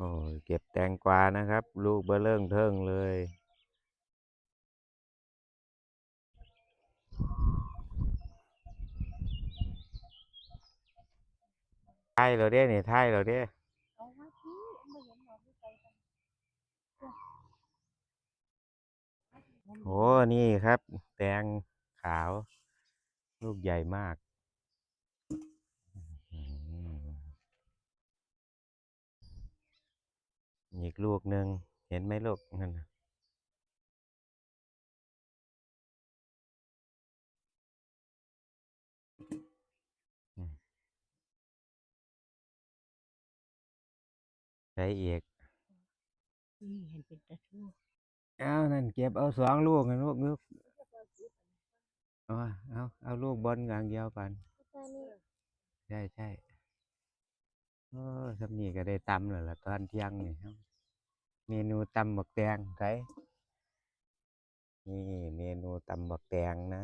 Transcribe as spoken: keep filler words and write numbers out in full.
โอ้ย เก็บแตงกวานะครับ ลูกเบ้อเริ่งเทิ่งเลย ไทยเราเด้นี่ ไทยเราเด้ เอามาที่บ่เห็นหรอกที่ไกลกัน โอ้ นี่ครับ แตงขาว ลูกใหญ่มาก อืม อีกลูกหนึ่ง เห็นไหมลูก นั่นน่ะ อืม ใส่อีก นี่เห็นเป็นตะทู เอานั่น เก็บเอาสองลูกนะลูก ลูก เอา เอา เอาลูกบอลอย่างเดียวกัน ตอนนี้ ใช่ ใช่ โอ้ ส่ำนี้ก็ได้ตำแล้วล่ะ ตอนเที่ยงนี่ครับ เมนูตำบักแตง ใส่ นี่เมนูตำบักแตงนะ